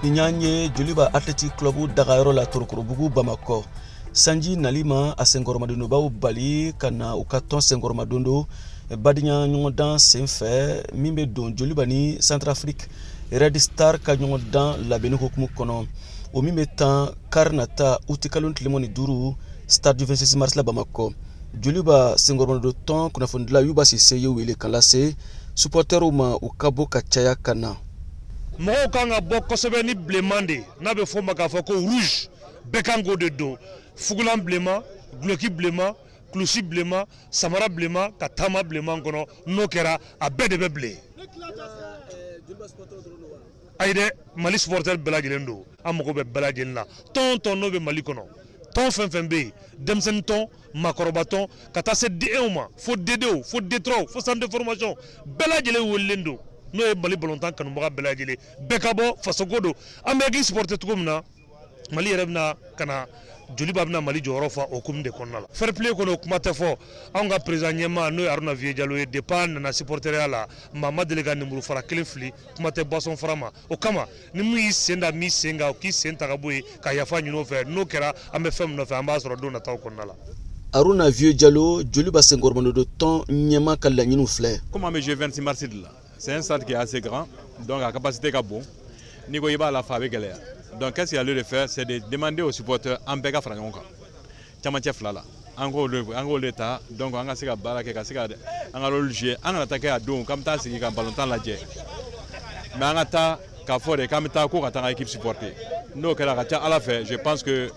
Nin y'an ye Joliba Athletic Club dagayɔrɔ la Torokorobugu, Bamakɔ. Sanji nali ma a senkɔrɔmadondobaw bali ka na u ka tɔn senkɔrɔmadondo badenya ɲɔgɔndan senfɛ min bɛ don Joliba ni Centrafrique Red Star ka ɲɔgɔndan labɛnni hukumu kɔnɔ, o min bɛ tan kari nata utikalo tile 15, Stade du 26 mars la, Bamakɔ. Joliba senkɔrɔmadondo tɔn kunnafonidila Yuba Sise ye wele kan lase supporterw ma, u ka bɔ ka caya ka na. Mɔgɔw kan ka bɔ kosɛbɛ ni bilenman de, n'a bɛ fɔ o ma k'a fɔ ko rouge. Bɛɛ kan k'o de don: fugulan bilenman, guloki bilenman, kulusi bilenman, samara bilenman, ka taama bilenman kɔnɔ. N'o kɛra, a bɛɛ de bɛ bilen. Ayi dɛ, Mali supporter bɛɛ lajɛlen don. An mago bɛ bɛɛ lajɛlen na. Tɔn tɔn n'o bɛ Mali kɔnɔ, tɔn fɛn fɛn bɛ yen, denmisɛnnin tɔn, maakɔrɔba tɔn, ka taa se D1 ma, fo D2, fo D3, fo centre de formation, bɛɛ lajɛlen welelen don. N'o ye Mali balontan kanubaga bɛɛ lajɛlen, bɛɛ ka bɔ. Fasoko don. An bɛ k'i supporter cogo min na, Mali yɛrɛ bɛna ka na, Joliba bɛna Mali jɔyɔrɔ fa o hukumu de kɔnɔna la. Fair play kɔnɔ, o kuma tɛ fɔ. Anw ka président ɲɛmaa, n'o ye Haruna Vieux Jalo ye, depuis a nana supporteriya la, maa ma deli ka lemuru fara kelen fili, kuma tɛ boisson fara ma. O kama, ni mun y'i sen da min sen kan, o k'i sen ta ka bɔ yen, ka yafa ɲini o fɛ. N'o kɛra, an bɛ fɛn min nɔfɛ, an b'a sɔrɔ don nataw kɔnɔna la. Haruna Vieux Jalo, Joliba senkɔrɔmadondo tɔn ɲɛmaa ka laɲiniw filɛ. Comme an bɛ jouer 26 mars de la, c'est un stade qui est assez grand, donc a capacité ka bon. N'i ko i b'a la fa, a bɛ gɛlɛya. Donc qu'est-ce qu'il y a lieu de faire? C'est de demander aux supporters, an bɛɛ ka fara ɲɔgɔn kan camancɛ fila la, an k'o de ta. Donc an ka se ka baara kɛ, ka se ka an ka rôle jouer. An kana taa kɛ a don k'an bɛ taa sigi ka balontan lajɛ, mais an ka taa k'a fɔ de k'an bɛ taa ko ka taa an ka équipe supporter. N'o kɛra, a ka ca Ala fɛ, je pense que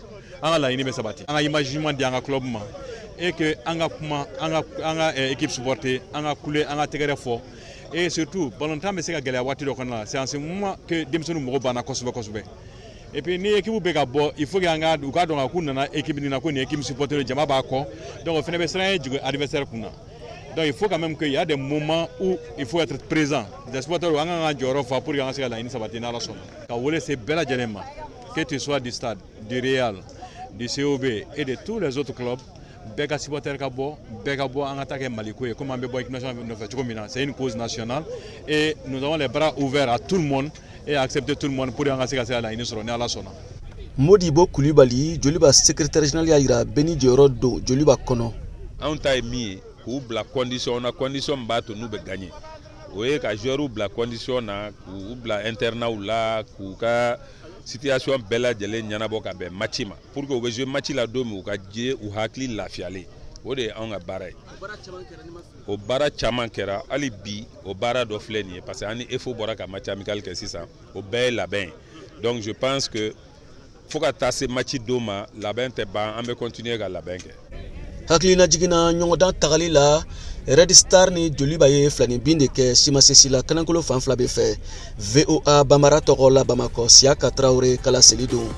an ka laɲini bɛ sabati, an ka image ɲuman di an ka club ma et que an ka kuma, an ka équipe supporter, an ka kule, an ka tɛgɛrɛ fɔ. Et surtout, balontan bɛ se ka gɛlɛya waati dɔ kɔnɔna la. C'est en ce moment que denmisɛnninw mago banna kosɛbɛ kosɛbɛ. Et puis ni équipe bɛ ka bɔ, il faut que an ka u k'a dɔn k'u nana équipe nin na, ko nin équipe supporter, jama b'a kɔ. Donc o fana bɛ siran ye jigin adversaire kun na. Donc il faut quand même qu'il y a des moments où il faut être présent des supporters, an kan ka jɔyɔrɔ fa pour que an ka se ka laɲini sabati, n'Ala sɔnna. Ka wele se bɛɛ lajɛlen ma, que tu sois du Stade, du Real, du COB et de tous les autres clubs, bɛɛ ka supporter ka bɔ, bɛɛ ka bɔ, an ka taa kɛ Maliko ye, komi an bɛ bɔ équipe nationale nɔfɛ cogo min na. C'est une cause nationale et nous avons les bras ouverts à tout le monde et à accepter tout le monde pour an ka se ka laɲini sɔrɔ, ni Ala sɔnna. Modibo Kulibali, Joliba secrétaire général, y'a yira bɛɛ ni jɔyɔrɔ don Joliba kɔnɔ. Anw ta ye min ye, k'u bila condition na, condition min b'a to n'u bɛ gagner. O ye ka joueurs bila condition na, k'u bila internat la, k'u ka situation bɛɛ lajɛlen ɲɛnabɔ ka bɛn match ma, pour que u bɛ jouer match la don min, u ka je u hakili lafiyalen. O de ye anw ka baara ye. O baara caman kɛra. Hali bi, o baara dɔ filɛ nin ye, parce que an ni EFO bɔra ka match amical kɛ sisan. O bɛɛ ye labɛn ye. Donc je pense que fo ka taa se match don ma, labɛn tɛ ban, an bɛ continuer ka labɛn kɛ. Hakilina jiginna ɲɔgɔndan tagali la, Red Star ni Joliba ye filani bin de kɛ simasesi la kanankolo fan fila bɛ fɛ. VOA Banbara tɔgɔ la, Bamakɔ, Siyaka Tarawele kala seli don.